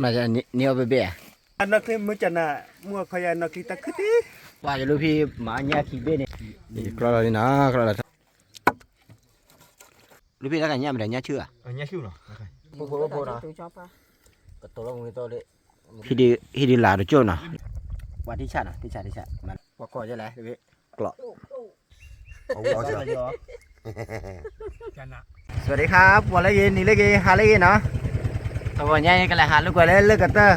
မၤန့ၢ်အီၣ်ဘ့ၣ်ဘ့ၣ်ဧါ, နီၢ်ချ့မုၢ်ကနၣ်, မုၢ်အခီယၤနီၢ်ချ့တၢ်ခုတံၢ်, ပှၤယလူၢ်ဖံးမၤညၣ်ခံဘ့ၣ်န့ၣ်, ကျီလီၤလံနီၤ, ကျီလီၤ, လူၢ်ဖံးတၢ်ကညၣ်မတၤညၣ်ဆူၣ်ဧါ, ညၣ်ဆူၣ်နီၤ, ဖိဖိဖိနီၤ, ကတိၤလီၤမူသိလ့, ဟံၣ်ဒုးလၢတကၠိၣ်နီၤ, ပှၤတံၢ်ဆၣ်နီၤ, တံၢ်ဆၣ်တံၢ်ဆၣ်, ပှၤကိးယလဲၣ်, ကျီ สวัสดีครับ, ပှၤလၢဂ့ၤ နံၤလၢဂ့ၤ ဟါလၢဂ့ၤနီၤ, တဂီၤညါအံၤ ကလဲၤဟးလိာ်ကွဲလၢလၢၢ်ကတၢၢ်,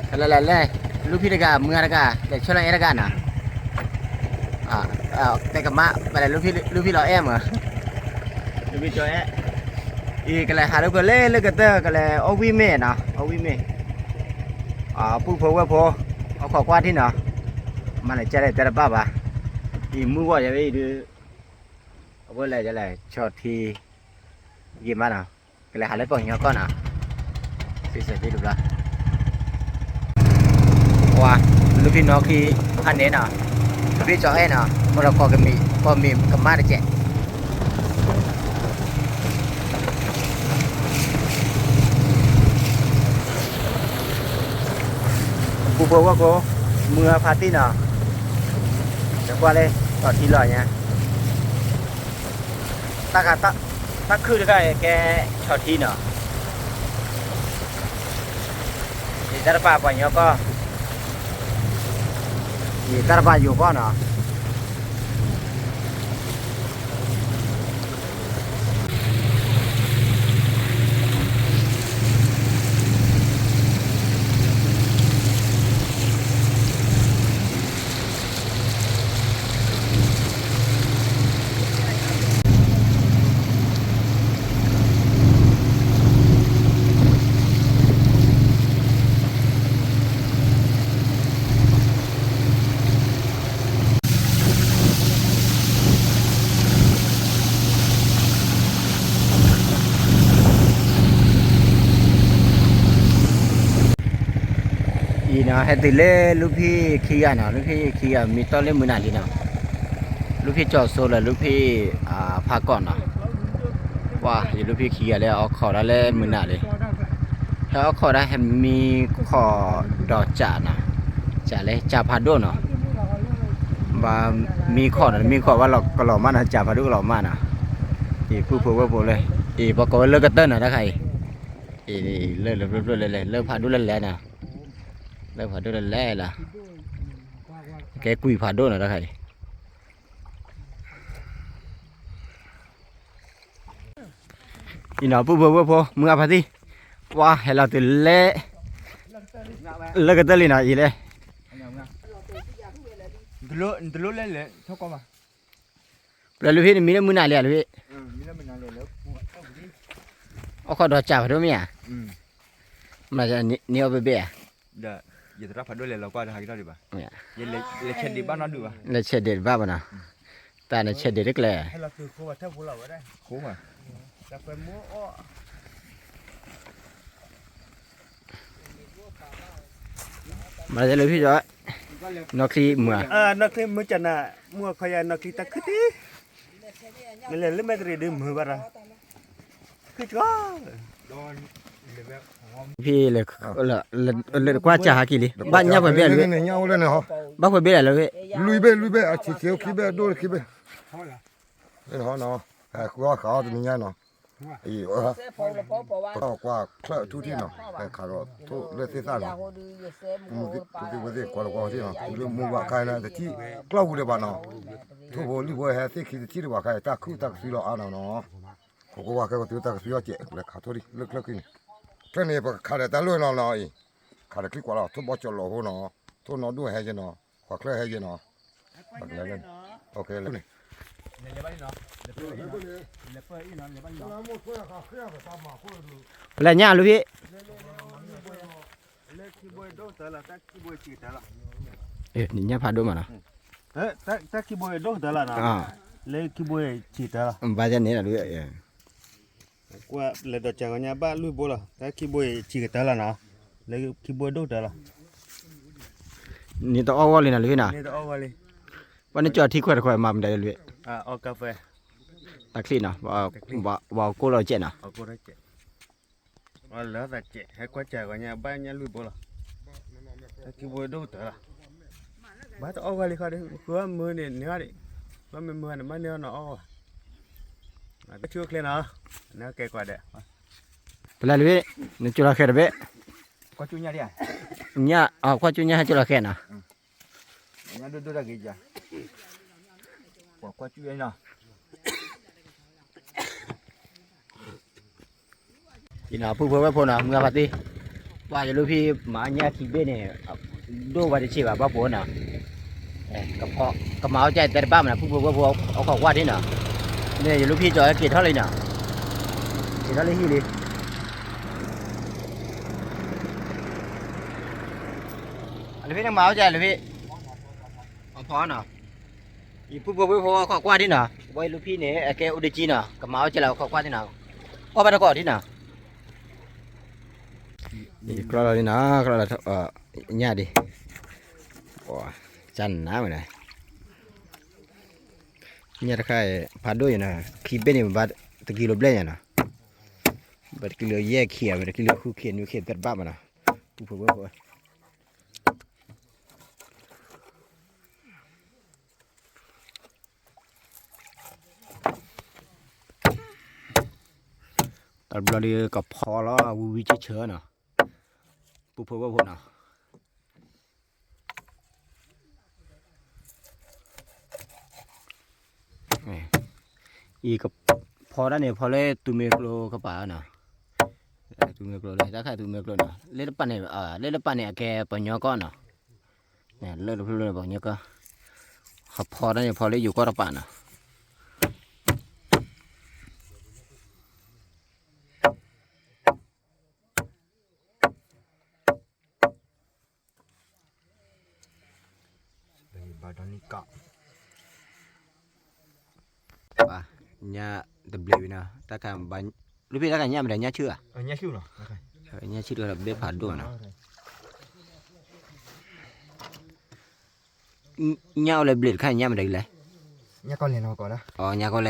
ကလဲၤလဲၤလဲၤ, လူၢ်ဖံးတဂၤ မုၢ်ဂၤတဂၤ လဲၤဆှၢလီၤအဲၣ်တဂၤနီၤ, တဲကမၣ် ပလဲၤလူၢ်ဖံးလီၤအဲၣ်မး, လူၢ်ဖံးကၠီအဲၣ်, အံၤကလဲၤဟးလိာ်ကွဲလၢလၢၢ်ကတၢၢ် ကလဲၤအီၣ်ဝံၣ်မ့ၢ်နီၤ, အီၣ်ဝံၣ်မ့ၢ်, ပုၢ်ဖိဝဲၢ်ဖိ, အီၣ်ခိးကွၢ်ထံၣ်နီၤ, မၤလၢကၢ်လဲၣ်တဲတဘၣ်ဘၣ်, အံၤမုၢ်ဂီၢ်ယၤဝဲအံၤဒုး အဝဲလဲၤလဲၤ ဆီၣ်ထံ ယံာ်မးနီၤ, ကလဲၤဟးလၢပှၤကညီကီၢ်နီၤ, စံးဆၢသံတဘျီ, ပှၤ လူၢ်ဖံးနီၢ်ခံဖးန့ၣ်နီၤ, လူၢ်ဖံးကၠီအဲၣ်နီၤ, မ့ၢ်ဒီးကီၢ်ကမ့ၢ် ကီၢ်မ့ၢ်ကမၣ်တကဲး, ပုၢ်ဖိဝဲၢ်ဖိ, မုၢ်အဖါတံၢ်နီၤ, တကွၢ်လၢ ဆီၣ်ထံလီၤညါ တၢ်ခုၣ်တခါကဲ ဆီၣ်ထံနီၤ, ယတၢ်တပာ်ပှၤကညီကီၢ်, ယတၢ်တပာ်ယိၤကီၢ်နီၤ. အံၤနီၤ ဟဲတုၤလၢလူၢ်ဖံးခံဂၤနီၤ, လူၢ်ဖံးခံဂၤမံတီၢ်လၢမုၢ်နၤလံနီၤ, လူၢ်ဖံးကၠီစိလၢလူၢ်ဖံးဖးကီၢ်နီၤ, ပှၤယလူၢ်ဖံးခံဂၤလၢအီၣ်ခိးဒၣ်လၢမုၢ်နၤလံ, ဟဲအီၣ်ခိးဒၣ်ဟဲမံခိးဒီးစးနီၤ, စးလဲၣ် စးဖးဒိၣ်နီၤ, ဘၣ်မံခိးနီၤ မံခိးဘၣ်လီၤကလီၤမၢ်နီၤ, စးဖးဒိၣ်ကလီၤမၢ်နီၤ, အံၤပုၢ်ဖိဝဲၢ်ဖိလၢ, အံၤပှၤကိးဝဲလၢကတၢၢ်နီၤတၢ်ခါအံၤ, အံၤလၢလၢပျၢၤပျၢၤလဲၤလဲၤ လၢဖးဒိၣ်လဲၤလဲၤနီၤ, လၢဖးဒိၣ်လဲၤလဲၤလီၤ, ကဲကွံာ်ဖးဒိၣ်နီၤတၢ်ခါအံၤ အံၤနီၤ ပုၢ်ဖိဝဲၢ်ဖိ မုၢ်အဖါတံၢ်, ပှၤဟဲလီၤတုၤလၢ လၢကတၢၢ်လံနီၤ အံၤလဲၣ်, ပျဲလူၢ်ဖံးနမံလၢမုၢ်နၤလံဧါ လူၢ်ဖံး, အီၣ်ခိးဒီးစးဖးဒိၣ်မ့ၢ်ဧါ, မၤန့ၢ်အီၣ်ဘ့ၣ်ဘ့ၣ်ဧါ, လဲၤဆဲးဒ့းဘၣ်နီၤဒုးဘၣ်, လဲၤဆဲးဒ့းတဘၣ်ဘၣ်နီၤ, တၢ်န့ၣ်ဆဲးဒ့းတကျဲၤ မၤလၢလူၢ်ဖံးကၠီ, နီၢ်ချံမုၢ်, နီၢ်ချံမုၢ်ကနၣ်, မုၢ်အခီယၤနီၢ်ချံတၢ်ခုၣ်တံၢ်, မ့ၢ်လဲၤလၢမဲာ်တရံးဒုးမုာ်ဘၣ်ဒီး, ဖံးလဲၤ, လဲၤတကွၢ်စၢ်ဟးက့ၤလံ, ဘၣ်ညၣ်ပှဲၤဘ့ၣ်လဲၣ်, ဘၣ်ပှဲၤဘ့ၣ်လဲၣ်လၢ, လွံၢ်ဘ့ၣ်လွံၢ်ဘ့ၣ် အဆံးဆံးခံဘ့ၣ် အဒိၣ်ခံဘ့ၣ်, နီၤ, ဃုအီၣ်ဃးအီၣ်တနံၤညါနီၤ, အံၤ ပကွၢ်ချၢၣ်ထူၣ်ထံၣ်နီၤ, ခးဒီးထိၣ်လၢသ့ၣ်သၣ်နီၤ, မုၢ်သ့ၣ်ဝဲသ့ၣ်ကွၢ်လီၤကွၢ်ထံၣ်နီၤ, တုၤလၢမုၢ်ဘၣ်ခါန့ၣ် တထံၣ်ကျီၢ်ပူၤဒံးဘၣ်နီၤ, ထိၣ်ဖိလံၣ်ဖိဟဲသ့ၣ်ခံတထံၣ်ဒံးဘၣ်ခါ တၢ်ခုၣ်တၢ်ကသွံလီၤအါနီၤနီၤ, ခိးကွၢ်ခဲကသွံတၢ်ကသွံအီၣ်စဲး လဲၤခးထိၣ်လံ လၢချၢၣ်ခံန့ၣ်, ချၢၣ်န့ၣ် ပကခးဒီးတၢ်လီၢ်နီၤနီၤအံၤ, ခးဒီးချံကွၢ်လီၤ ထိၣ်ဘီကၠီၤလီၤဖိနီၤ, ထိၣ်နီၢ်ဒိၣ်ဟဲက့ၤနီၤ, ပှၤချၢၣ်ဟဲက့ၤနီၤ, ပလဲၤညၣ်လူၢ်ဖံး, ညၣ်ဖးဒိၣ်မးနီၤ, တၢ်ခံဘိဒိၣ်တၢ်လီၤနီၤ, လၢခံဘိဆံးတၢ်လီၤ, ဘၣ်န့ၣ်နီၤ, ကွၢ်လဲၤဒီးစၢ်ဂီၤညါဘၣ်လွံၢ်ဘိလီၤ, တၢ်ခံဘိဆံးကတၢၢ်လီၤနီၤ, လၢခံဘိဒိၣ်တၢ်လီၤ, န့ၣ်တအီၣ်ဂီၢ်လံနီၤ လူၢ်ဖံးနီၤ, ပှၤန့ၣ်ကၠီထံခွဲးတခွဲးမၤမနုၤလဲၣ်, တၢ်ချံၣ်နီၤ, ပှၤကိၢ်လီၤစဲးနီၤ လၢသးစဲး ဟဲကွၢ်စၢ်ဂီၤညါ ဘၣ်ညၣ်လွံၢ်ဘိလီၤ. ဟဲခံဘိဒိၣ်ကတၢၢ်လီၤ. ဘၣ်တအီၣ်ဝဲလံခီဒီး ဃုမုာ်န့ၣ်န့ၢ်အီၤဒံး, ဘၣ်မ့ၢ်မုာ်န့ၣ်မ့ၢ်န့ၢ်အီၤနီၤအီၣ်ဘၣ်. ကဆူၣ်ချ့နီၤ, နကဲကွၢ်ဒီး ပလဲၤလံ, နကၠိလီၤဃဲၤတဘ့ၣ်, ညၣ်, ကွၢ်ကၠူၣ်ညၣ်ဟဲကၠိလီၤဃဲၤနီၤ, ညၣ်ဒိၣ်ဒိၣ်တၢ်ဂ့ၤက, ကွၢ်ကၠူၣ်နီၤ. အံၤနီၤ ဖုဖိဝဲၢ်ဖိနီၤ မုၢ်ဂၤဖါတံၢ်, ပှၤယလူၢ်ဖံးမၤညၣ်ခံဘ့ၣ်န့ၣ်, ဒိၣ်ဝဲတဆံးဘၣ် ဘၣ်ပိာ်နီၤ, ကမၤအီၣ်ကၢ်တဲတဘၣ်မနီၤ ဖုဖိဝဲၢ်ဖိ အီၣ်ခိးကွၢ်ဒ်နီၤ, မ့ၢ်ယလူၢ်ဖံးကၠီက့ၤထီၣ်လံနီၤ, က့ၤထီၣ်လံဟံၣ်လံ. အလၢဖံးန့ၣ်မၤအီၣ်ကၢ်လၢဖံး, အဖီနီၤ, ယဖုဖိဝဲၢ်ဖိအီၣ်ခိးကွၢ်ဒ်နီၤ, ဝဲယလူၢ်ဖံးန့ၣ် အကဲအိၣ်ဒံးကံနီၤ ကမၤအီၣ်ကၢ်လၢအီၣ်ခိးကွၢ်ဒ်နီၤ, ကွၢ်ဘၣ်တကိးဒ်နီၤ. ယကျီလီၤလံနီၤ ကျီလီၤ, ညၣ်ဒံး, ကၢ်နးမနီၤ, ညၣ်တခါအံၤ ဖးဒိၣ်အံၤနီၤ ခံဘ့ၣ်န့ၣ် ဘၣ်တကံလိဘျဲၣ်ညါနီၤ, ဘၣ်တကံလိယဲၢ်ခံဧါ ဘၣ်တကံလိဃုခံ နွံခံ သၢတဘၣ်မနီၤ, ပူဖိဝဲၢ်ဖိ တၢ်တဘျီဒီးကဖီလီၤဝံၤဝံၤဆၢဆၢနီၤ, ပူဖိဝဲၢ်ဖိနီၤ. အံၤကဖီတၢ်န့ၣ် ဖီလၢသူမ့ၢ်ကျိကပၤနီၤ, သူမ့ၢ်ကျိလၢတၢ်ခါသူမ့ၢ်ကျိနီၤ လၢတပၤန့ၣ်, လၢတပၤန့ၣ် အကဲပှၤကညီကီၢ်နီၤ, လၢတဖျိလၢပှၤကညီကီၢ်, ဟဖီတၢ်န့ၣ် ဖီလၢယိၤကီၢ်တပၤနီၤ. ဘၣ်ဒီနံၣ်ကၣ်, ညၣ်တဘျဲးဝံၤနီၤ, တၢ်ခါ, လၢဖံးတၢ်ခါညၣ်မတၤညၣ်ဆူၣ်ဧါ, ညၣ်ဆူၣ်တဘျဲးဖးဒိၣ်နီၤ, ညၣ်အိၣ်လၢဘျဲးတခါညၣ်မတၤလဲၣ်, ညၣ်ကီၢ်လဲၣ်နီၤ, ညၣ်ကီၢ်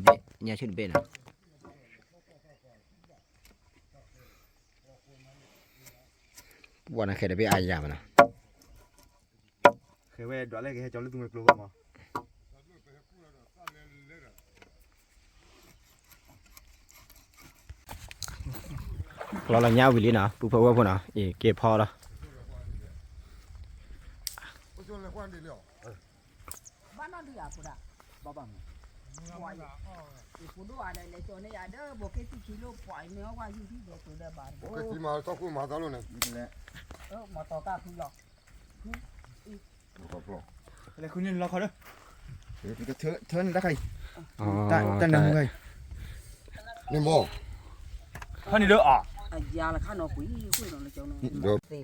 လဲၣ်နီၤ, မ့ၢ်ညၣ်ကီၢ်လဲၣ်တဘ့ၣ်,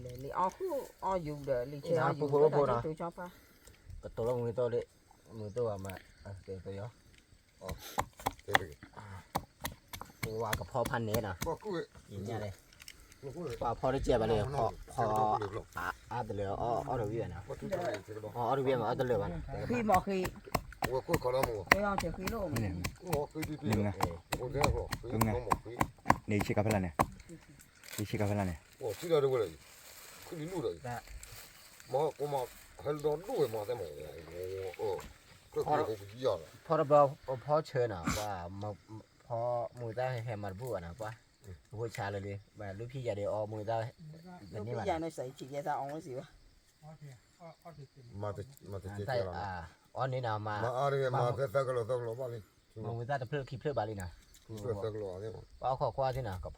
ညၣ်ဆူၣ်တဘ့ၣ်နီၤ. ပှၤနဃဲၤတဘ့ၣ်အါယၤမနီၤ, ဃဲၤဝဲဒွးလၢကဟဲကၠီလၢသူမ့ၢ်ကျိဘၣ်မး. ကျီလီၤညၣ်ဝံၤလံနီၤ ပူဖိဝဲၢ်ဖိနီၤ, အံၤက့ၤဖီလီၤ. လဲၤဃုန့ၢ်လီၤခီဒီး, တၢ်နၢမူခါအံၤ, န့ၣ်မ့ၢ်, ခါန့ၣ်ဒီးအီၤ, အယၤလၢခါနီၤကွံာ်, လံအီၣ်ဃုအီၣ်ယူၤဒီးလံဆဲအီၣ်ယူၤ, ကတိၤလီၤမူသိလ့ၣ်, မူသိဘၣ်မး, ကတိၤယီၤ, ပဝါကဖီဖးန့ၣ်နီၤ, ပှၤဖီတကဲဘၣ်လံ, ဖီ, အါတလၢာ်အီၣ်တဝံၣ်ဘၣ်နီၤ, အီၣ်တဝံၣ်ဘၣ်မးအီၣ်တလၢာ်ဘၣ်နီၤ, ဃံမးဃံ, န့ၣ်ဆ့ကၤဖဲလဲၣ်န့ၣ်, ဆ့ကၤဖဲလဲၣ်န့ၣ်, ဖီတဘျီ, ဖီဆၢနီၤ, ပှၤ, မူသၣ်ဟဲဟဲမၤတဘူၣ်ဘၣ်နီၤ, ပှၤ, မူသၣ်ဟဲဟဲမၤတဘူၣ်ဘၣ်နီၤ, မ့ၢ်, အီၣ်န့ၣ်နီၤ, မၤ, မၤမူသၣ်တဖျၢၣ်ခံဖျၢၣ်ဘၣ်လံနီၤ, ပှၤအီၣ်ခိးကွၢ်သ့ၣ်နီၤ ကဖီကလ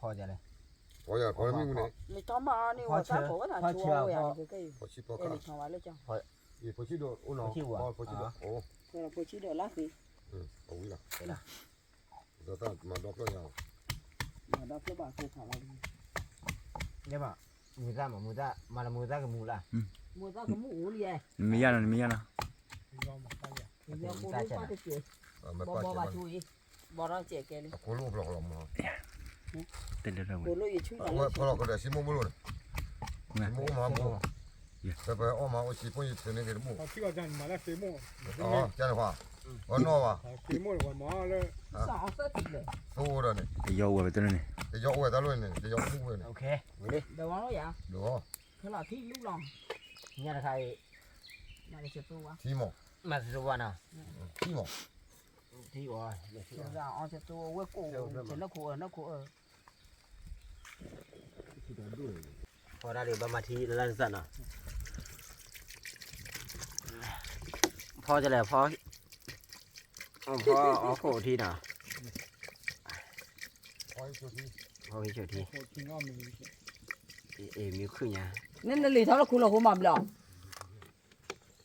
ဲၣ်, ဖီဆၢ, ဖီဆၢ, ဖီဆၢ, ဖီဆၢ, မူသၣ်မး, မူသၣ်, မၤလၢမူသၣ်ကမူလၢ်, မ့ၢ်ယါနီၤ, နမ့ၢ်ယါနီၤ, ဘီဘီဘၣ်ဆိအံၤ, ဘီဒီးစဲးကဲလံ, တလၢာ်, ဖီလီၤကဒီး စံမိၣ်ဘိလိာ်န့ၣ်, စံမိၣ်မၤဘိ, ပအီၣ်မၤအိၣ်စံဖိယထုးန့ၢ်က့ၤတဘိ, ကန့ၣ်ခွါ အနီၢ်ဘၣ်, သိဒီးန့ၣ်, တယီအိၣ်ဝဲတန့ၣ်, တယီအိၣ်ဝဲတၢ်လီၢ်န့ၣ်, တယီအိၣ်ဝဲန့ၣ်, ဒီး, ဒီး, ညါတခါအံၤ, ထံမီၢ်, မၤသဝါနီၤ, ထံမီၢ်, ထံအီၤ, ဖီတၢ်ဒံးဘၣ်မၤထံလၢ်လၢ်သၣ်နီၤ, ဖီကလဲၣ်ဖီ, ဖီအီခိၣ်ထံနီၤ, ဖီဟံးဆိးထံ, အ့ၣ်မ့ၢ်ခုၣ်ညါ, နနလံာ်ထီၣ်လၢခူလီၤဃိမၤဘျီၣ်,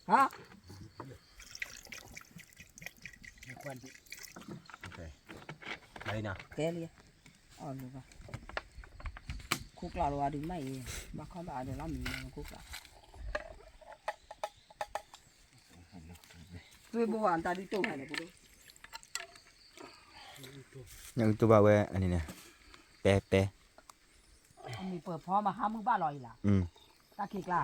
ဟါ, ကဲလံ, အီၣ်လၢၤဘၣ်, ခိၣ်ကျၢ်လီၤဝဲဒုးမ့ၢ်အံၤ, ဘၣ်ခီဘၣ်အါဒီးလီၤမံၤလၢခိၣ်ကျၢ်, သွ့ဘိဝဲတၢ်ဒုးတိၢ်န့ၣ်, ညၣ်အုၣ်တိၢ်ဘၣ်ဝဲအန့ၣ်န့ၣ်, ပဲပဲ, မ့ၢ်ပၢၤဖီမၤဟါမုၢ်ဘၣ်လီၤအံၤလၢ, တၢ်ခံးကျါ,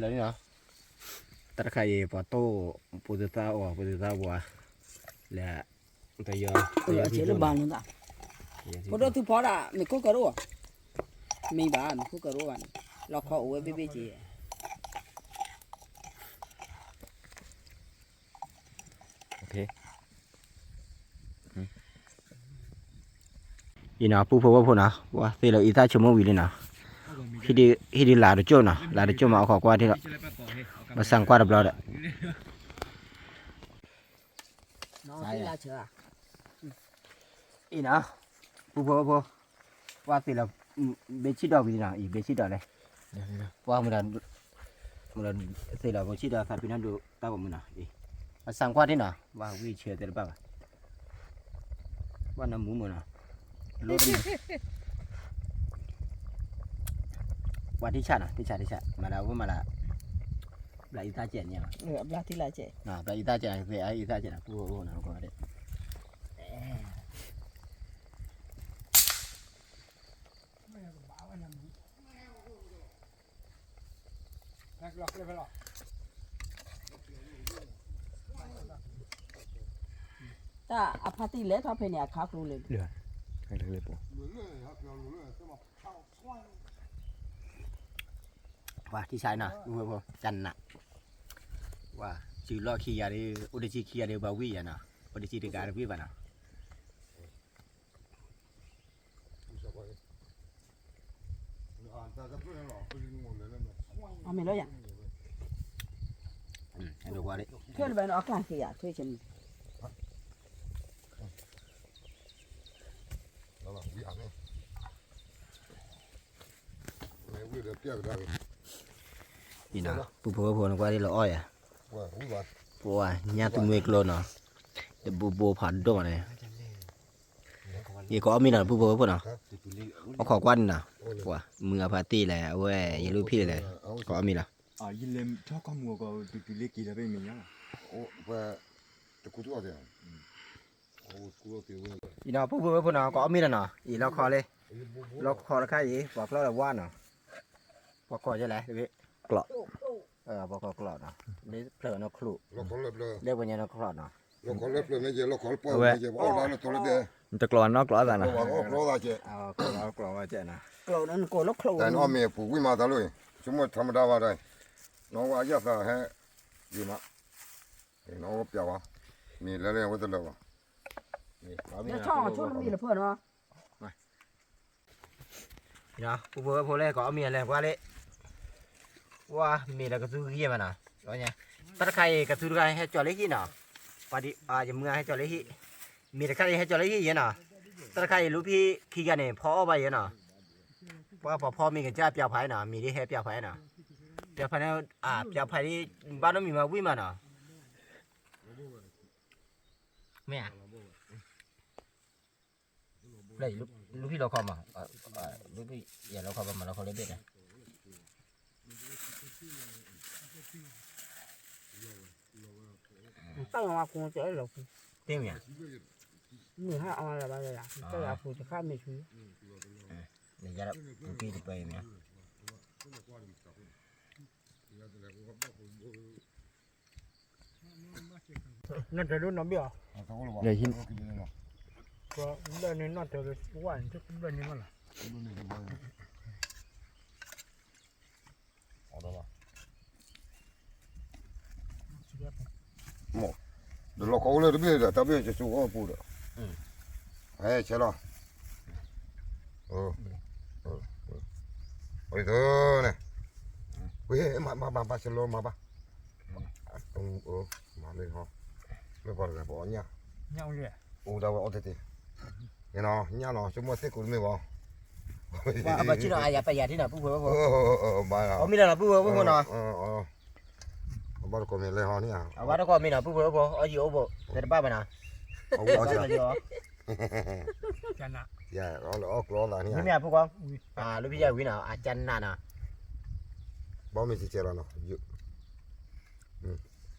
လၢ, တၢ်တခါအံၤ ပှၤတိၢ်, ပှၤသူၣ်သးအီၤ ပှၤသူၣ်သးဝါ, လၢ, တယီ, တယီဆဲးလၢဘၣ်နသး, ဖိဒိၣ်သူဖီဒၣ် မ့ၢ်ခိၣ်ကရၢၢ်, မ့ၢ်ဘၣ် မ့ၢ်ခိၣ်ကရၢၢ်ဘၣ်န့ၣ်, လီခီအိၣ်ဝဲဘ့ၣ်ဘ့ၣ်က့ၤ အံၤနီၤ ပူဖိဝဲၢ်ဖိနီၤ, ပှၤသ့ၣ်လီၤအံသၣ်ဆိကမိၣ်ဝံၤလံနီၤ, ဟံၣ်ဒုးလၢတကၠိၣ်နီၤ, လၢတကၠိၣ်မး အခီၣ်ကွၢ်ထံၣ်လီၤ, ပစၢ်ကွၢ်တဘျီဒီး အံၤနီၤ, ပူဖိဝဲၢ်ဖိ, ပှၤသ့ၣ်လီၤ, ဘ့ၣ်ဆံၣ်ဒီးဝံၤနီၤ, အံၤဘ့ၣ်ဆံၣ်ဒီးလဲၣ်, ပှၤမုၢ်ဒီး, မုၢ်ဒီး, သ့ၣ်လီၤဖိဆံၣ်ဒီးသးပ့ၤနီၣ်ဒိၣ်တၢ်ဂီၤမုၢ်နီၤ, ပစၢ်ကွၢ်ထံၣ်နီၤ, ပှၤဝံၢ်ဆၢသ့ၣ်တဖၣ်ဘၣ်, ပှၤနီၢ်မူမုၢ်နီၤ, လိၣ်တမံၤ ပှၤတံၢ်ဆၣ်နီၤ, တံၢ်ဆၣ်တံၢ်ဆၣ် မၤလၢအဝဲမၤလၢ, ဘျးအံသၣ်ကဲးန့ၣ်, ဘျးအံသၣ်ကဲး, ဘျးအံသၣ်ကဲးနီၤ, ပူဖိဝဲၢ်ဖိနီၤ, တၢ်အဖါတံၢ်လဲၤထီၣ်ဖဲန့ၣ် အခါကျိလၢာ်လံ, ပှၤထံၣ်ဆါနီၤ, ကနး, ပှၤစုလီၢ်ခံဂၤဒီး အိၣ်တဆံခံဂၤဒီး ပှၤဝံၢ်ယၤနီၤ, အိၣ်တဆံတဂၤတဝံၢ်ဘၣ်နီၤ အမ့ၢ်လီၤယၤ, ထွဲလၢၤဘၣ်န့ၣ် အကျၢ်ဃ့ယၤ ထွဲဆဲန့ၣ်, အံၤနီၤ ပူဖိဝဲၢ်ဖိန့ၣ် ကွၢ်ဒ်လီၤအီၣ်ယၤ, ပှၤညၣ်သူမှဲကျိနီၤ, တဘိဘိဖးဒိၣ်မးန့ၣ် ယကအီၣ်မ့ၤလီၤ ပူဖိဝဲၢ်ဖိနီၤ, အခီၣ်ကွၢ်န့ၣ်နီၤ, ပှၤမုၢ်အဖါတံၢ်လဲၣ် အဝဲယလူၢ်ဖံၣ်လဲၣ်, ကအီၣ်မ့ၤလီၤ, ယလဲၤထီၣ်ကီၢ်မူအကီၢ် တုၤတုၤလၢက့ၤလၢဘ့ၣ်မ့ၢ်ညါ, အံၤနီၤ ပူဖိဝဲၢ်ဖိနီၤ ကအီၣ်မ့ၤလီၤနီၤ, အံၤလီခီလံ, လီခီတခါအံၤ ပှၤကျီလၢဝါနီၤ, ပှၤကိးယဲလဲၣ်, ကျီၢ်, ပှၤကိးကျီၢ်နီၤ, မ့ၢ်ဖျၢၣ်နီၢ်ချိၣ်, လၢပှၤညါနီၢ်ကျီၢ်နီၤ, အဝဲတကျီၢ်နီၢ်ကျီၢ်သးနီၤ, ကျီၢ်ဝဲကျီၢ်ဝဲကဲနီၤ, တၢ်န့ၣ်အီၣ်မ့ၤအပူၤဝံၣ်မးသးလိၤအံၤ, ဆိကမိၣ်ထီဒါဘၣ်တၢ်အံၤ, နီၢ်ဝဲအယၣ်သးဟဲ, ယမး, နီၢ်ဝဲပျးဝဲ, မ့ၢ်လဲၤလၢအဝဲတလၢာ်ဘၣ်, ပူဖိဝဲၢ်ဖိလၢကအီၣ်မ့ၤအလဲၤကွၢ်လံ, ဝါမ့ၢ်ဒီးကသူဂံၢ်မးနီၤ, တၢ်တခါအံၤကသူတခါဟဲကၠီၤလၢဟံၣ်နီၤ, ပှၤဒ်ယမုၢ်ဂၤဟဲကၠီၤလၢဟံၣ်, မ့ၢ်တခါအံၤဟဲကၠီၤလၢဟံၣ်ယဲနီၤ, တၢ်တခါအံၤလူဖံခံဂၤန့ၣ် ဖီအီၣ်ဘၣ်ယဲနီၤ, ပှၤပှၤဖီမ့ၤကစၢ်ပျးဖးနီၤ, မ့ၢ်ဒ်ဟဲပျးဖးနီၤ, ပျးဖးန့ၣ်, ပျးဖးဒ်, ဘၣ်နီတမံၤမးဝံၣ်မးနီၤ, မ့ၢ်ဧါ လူဖံၣ်လီခီမး, လူဖံၣ်ယဲၢ်လီခီ ပမၤလီခီလၢဘ့ၣ်န့ၣ်, တၢ်လီၤဝါကိးတဲလီၤ, တ့ၢ်မ့ၢ်ဧါ, မ့ၢ်ဟါအါလၢၤဘၣ်လၢယၤ, တၢ်လီၤပူၤတခါမ့ၢ်ဆူ, နယါလၢပူၤက့တပၢၢ်အံၤမ့ၢ်ဧါ. နီၢ်တၢၤဒိၣ်နီၢ်ဘ့ၣ်အီၤ, လဲၤဟံး, ဘျၢၣ်န့ၣ်နီၢ်တၢၤဝဲန့ၣ် ဘျၢၣ်န့ၣ်မးလီၤ. ဒီးလီၢ်ကီအိၣ်လၢတဘ့ၣ်ဒီး တၢ်ဘ့ၣ်ကစိအီၣ်ပူၤဒီး, ဟဲဆဲးလီၤ, ဝဲန့ၣ်, ဝဲမၤဘၣ်ဘၣ်ဆဲးလီၤမၤဘၣ်, မၤမ့ၢ်ဟီ, မ့ၢ်ပှၤတဂၤပအီၣ်ညၣ်, အိၣ်ဒၣ်ဝဲအီၣ်တ့ၢ်တ့ၢ်, ညၣ်နီၤ ဆိကမိၣ်သ့ၣ်ကိးတမ့ၢ်ဘၣ်, ဘၣ်ဆံးဒီးအယၤပယၤထံနီၤ ပုၢ်ဖိဝဲၢ်ဖိ, အီၣ်မ့ၢ်လီၤနီၤ ပုၢ်ဖိဝဲၢ်ဖိနီၤ, အဘၣ်တကိးမ့ၢ်လဲၤဟီန့ၣ်ဧါ, အဘၣ်တကိးမ့ၢ်နီၤ ပုၢ်ဖိဝဲၢ်ဖိ အီၣ်ယံၤအိၣ်ဘိၣ် သတဘၣ်ဘၣ်နီၤ, အဝဲအီၣ်ဆၣ်, ယၤလၢအီၣ်ကျီသးန့ၣ်ဧါ, ဝံၤမ့ၢ်အဖိခွါ, လၢဖံယၤဝံၤနီၤ အကနၣ်နီၤ, ဘၣ်မ့ၢ်စံးဆဲးလီၤနီၤ,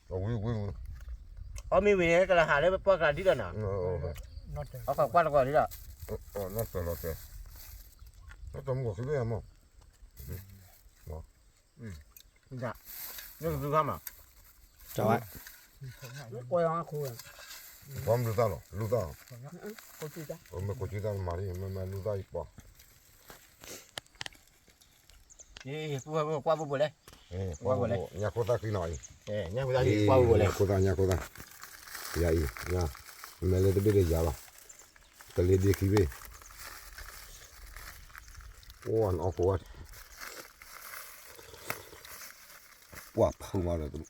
ဝံၤဝံၤဝံၤ, အီၣ်မ့ၢ်ဝံၤန့ၣ် ကလီၤဟးလၢပှၢ်ကျါဒ်ဒီးနီၤ, အီၣ်ကွၢ်တကီၢ်ဒ်ဒီး, နီၢ်တၢၤလီၤတဲာ်, နီၢ်တၢၤမုၢ်ဂီၤခံဘ့ၣ်မး, န့ၣ်ကသူခါမး, ကွၢ်အီၤခိၣ်, ဘီမလုသၣ်လီၤ လုသၣ်, မ့ၢ်ကိးကံသၣ်မၤလံ မ့ၢ်မၤလုသၣ်အံၤပှၤ ကွၢ်ဘိဘိလဲၣ်, ညၣ်ခိၣ်သၣ်ဃံနီၤအံၤ, ညၣ်ခိၣ်သၣ် ညၣ်ခိၣ်သၣ်, ယၤအံၤ, မဲာ်လၢတဘ့ၣ်ဒီးယၤလီၤ, ကလ့ဒ့ခံဘ့ၣ်, အိၣ်နအီၣ်ဖိဝဲ, ပှၤဖုမးဒီး, ကိၢ်ဒီး,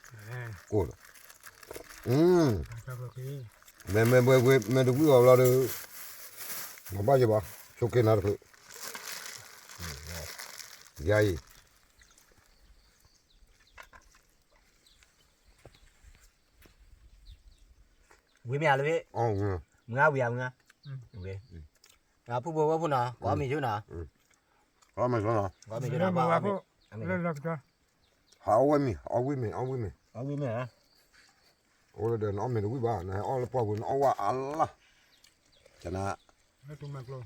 မဲာ်မဲာ်ဘှဲဘှဲ မဲာ်တဝံၣ်အီၤဘျီဒီး, မၤဘၣ်ယဘၣ်, ဆိးက့နၤတဖု, ယၤအံၤ ဝံၤမ့ၢ်ဧါလၢဝံၤ, မုၢ်ဂၤဝံၤဧါမုၢ်ဂၤ, ဖုဘိဝဲဖိနီၤ ကအီၣ်မ့ၤဆိနီၤ, ကအီၣ်မ့ၤဆိနီၤ, ကအီၣ်မ့ၤဆိနီၤ, ဟးအီၣ်ဝဲမ့ၤ အီၣ်ဝံၣ်မ့ၤ အီၣ်ဝံၣ်မ့ၤ, အီၣ်ဝံၣ်မ့ၤဧါ, အိၣ်လၢဒီးနအီၣ်မ့ၤတဝံၣ်ဘၣ် နဟဲအီၣ်လၢပှၢ်ပူၤ နအီၣ်ဝဲအါလၢ်, ကနၣ်, သုးမုၢ်ကျိၤ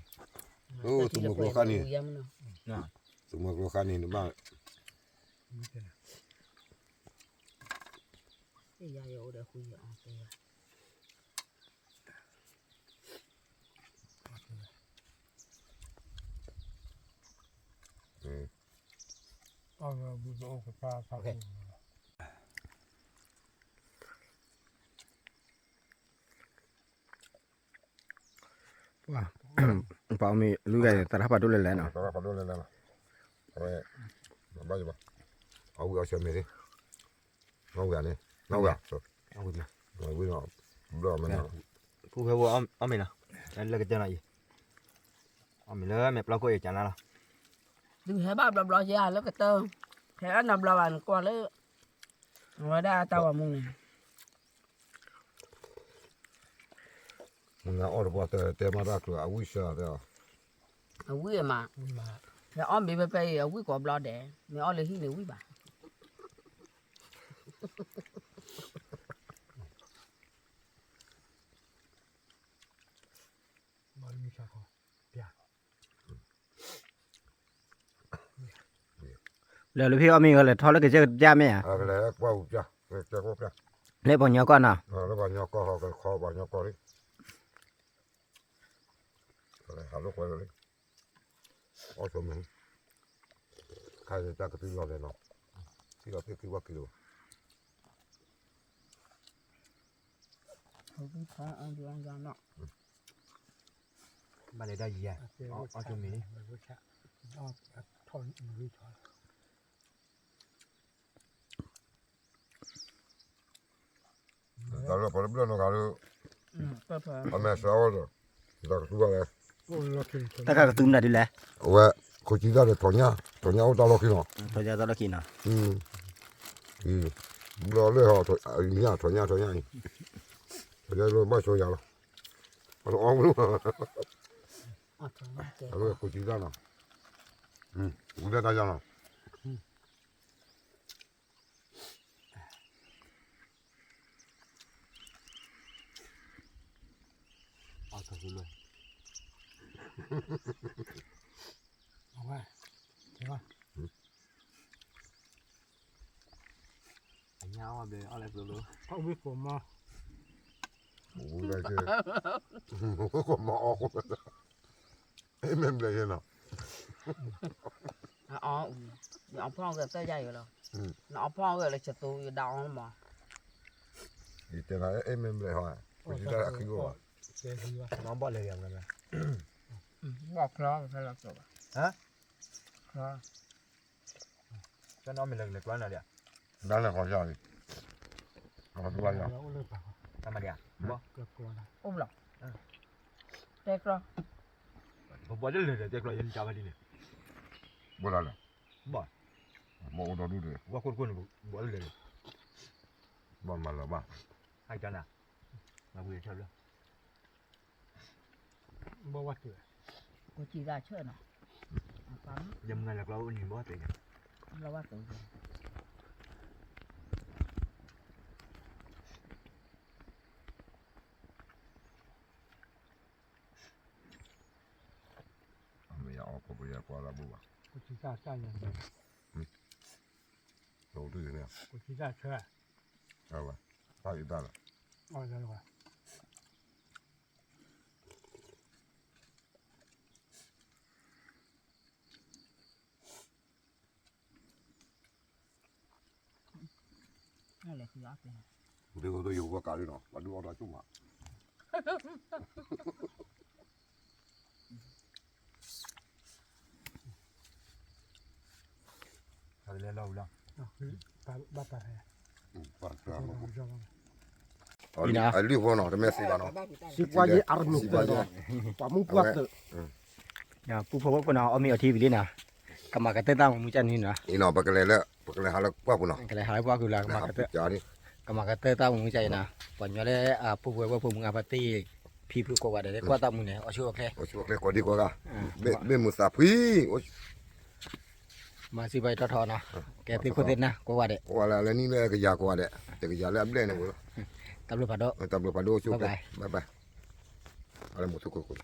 ဃၣ်န့ၣ်, သုးမုၢ်ကျိၤဃၣ်န့ၣ်နဘၣ် ပှၤအီၣ်မ့ၤလုၢ်ဂၤ သရၣ်ဖးဒိၣ်လဲၣ်လဲၣ်နီၤ, သရၣ်ဖးဒိၣ်လဲၣ်လဲၣ်နီၤ, အဝံၣ်အီၣ်ဆၢမ့ၤသ့ၣ်, နီၢ်ဝံၣ်ဧါန့ၣ်, နီၢ်ဝံၣ်ဧါ, ဝံၣ်နီၤ, ဘျီမ့ၢ်နီၤ, ပူဖဲဝဲအီၣ်မ့ၤနီၤ, လၢကတၢၢ်နီၤအံၤ, အီၣ်မ့ၤလၢမဲာ်ပျီခိၣ်အံၤကနၣ်လီၤ, ဒုးဟဲဘၣ်ဘျီဘျီယဲလၢကတၢၢ်, ဟဲအနီၢ်ဘျီဘၣ်နကွၢ်လၢ, အဝဲဒၣ်အတၢ်ဝၤမူန့ၣ် မုၢ်နၤအီၣ်တပှၢ်တဲတဲမးတၢ်ကျိၤ အဝံၣ်စၢၤတဲအီၤ, အဝံၣ်မး, မ့ၢ်အီၣ်မ့ၤဖဲဖဲအံၤ အဝံၣ်ကိးဘျီဒဲး, မ့ၢ်အီၣ်လၢဟံၣ်န့ၣ်ဝံၣ်ဘၣ်, လၢလၢဖံအီၣ်မ့ၤဝဲလဲၤထီၣ်လၢကစၢၢ်ကပျၢ်မ့ၢ်ဧါ, လၢပှၤညီကီၢ်နီၤ, လၢပှၤညီကီၢ်ဟီ ကခီပှၤညီကီၢ်လံ, ဟးလိာ်ကွဲလီၤလံ, အီၣ်ဆိမ့ၤ, ခါယတၢ်ကသံလီၤလဲၤနီၤ, သံလီၤသံခံဝဲက့ၤလီၤ, ဘၣ်လဲၤဒၣ်ယံၤဧါ, အီၣ်ဆိမ့ၤန့ၣ်, တၢ်လၢပှၤတဘျၢၣ်နီတဂၤဒီး, အမဲာ်ဆှးဝဲဒီး, တၢ်ကသူဘၣ်လဲၣ်, တၢ်ကသူမနုၤဒ်လဲၣ်, အဝဲ, ခိၣ်စံတၢ်ဒီးထီၣ်ညၣ်, ထီၣ်ညၣ်အိၣ်တၢ်လီၢ်ခံနီၤ, ထီၣ်ညၣ်တၢ်လီၢ်ခံနီၤ, ဘျီလၢဟီ, ညၣ်ထီၣ်ညၣ်ထီၣ်ညၣ်အံၤ, ထီၣ်ညၣ်လၢဘၣ်ဆိယၤလီၤ, အီၣ်မနုၤ, အဝဲခိၣ်စံတၢ်နီၤ, ဝံၤလၢတၢ်ယၤနီၤ အဝဲ, အဝဲ, အညၣ် ဘျဲၣ်အီၣ်လဲၣ်ကျိလိ အဝံကိးမီ ကိးမီအီၣ် အဲၣ်မ့ၢ်ဘျဲၣ်ယဲနီၤ နအီၣ်ဖီၣ်ဂဲၤသၢယၤယၤလီၤ နအီၣ်ဖီၣ်ဂဲၤလၢဆသူယဒၣ်အီၣ်မး ယတဲနၤအဲၣ်မ့ၢ်ဘျဲၣ်ဟီ ပကံတၢ်အခံဂီၢ်ဘၣ် နဘီၣ်လဲၤယၤမ့ၢ် ဘီၣ်ချီဖဲလီၤစိးဘၣ် ဟါ ချီ ကနီၣ်မ့ၢ်လဲၤလဲၤကျီနၤဒၣ် နၤလဲၤဃီၤယၤလံ တမၤဒၣ် ဘီၣ် အိၣ်လီၤ တဲကျီ ပဘီၣ်လၢလၢာ်ဒီးတဲကျီယဲန့ၣ်တၢ်ဝဲဒ်န့ၣ် ဘီၣ်လၢလၢာ် ဘီၣ် ဘီၣ်အိၣ်ဒီဒူၣ်ဒီး ဝါခိၣ်တခိၣ်န့ၣ် ဘီၣ်လၢလၢာ် ဘီၣ်မၤလီၤဘၣ် ဟဲကနၤ မၤဝံၤထၢလၢ ဘီၣ်ဝါတုၤ ကိးကံသးဆၢနီၤ ယမုၢ်ဂၤလၢကျီအိၣ်နံၤဘီၣ်တုၤ လီၤဝါတုၤ မ့ၢ်ယအီၣ်ဖိပယကွၢ်လၢဘိၣ်ဘၣ် ကိးကံသးဆၢန့ၣ် ကိးကံသးဆၢ အဝဲ တၢ်အံၤတၢ်လီၤ ဒ်သိးယိၤဝဲကးလံနီၤ ပှၤဒုးအီၣ်တၢ်ကၠူၣ်မး ဘၣ်တၢ် အလုၢ်ဃီနီၤ တမ့ၢ်သ့ဘၣ်နီၤ စံးပှၤယဲအရမုၢ်ပှၤမူပှၤသၢ ပှၤမူပှၤသၢ ပူဖိဝဲဖိနီၤ အီၣ်မ့ၤအီထံဝံၤလံနီၤ ကမၤကတၢၢ်တၢ်မူမူကၢ်န့ၣ်နီၤ အံၤနီၤ ပကလဲၤလၢ ပကလဲၤဟးလၢပှၢ်ပူၤနီၤ ကလဲၤဟးလၢပှၢ်ပူၤလီၤ ကမၤကတၢၢ် ကမၤကတၢၢ်တၢ်မူမူကၢ်အံၤနီၤ ပှၤညီလၢအပူဖိဝဲဖိမူအပှၤသ့ၣ် ဖံဖုကိးဂၤဒဲး ကွၢ်တၢ်မူန့ၣ် အိၣ်ဆူၣ်အိၣ်ချ့ အိၣ်ဆူၣ်အိၣ်ချ့ကိးဒံကိးဂၤ ဘ့ၣ်မုာ်သးဖှံ မၤစံးပှၤယတီထီၣ်နီၤ ကဲသ့ၣ်ခိၣ်သ့ၣ်နၢ်ကိးဂၤဒဲး ကိးဂၤလၢလၢနံၣ်လၢကယၤကိးဂၤဒဲး တကယၤလၢအဘျဲၣ်န့ၣ်ဝဲ တၢ်ဘျုးဖးဒိၣ် တၢ်ဘျုးဖးဒိၣ်အိၣ်ဆူၣ်အိၣ်ချ့ bye bye အလၢမူထူခိၣ်ခိၣ်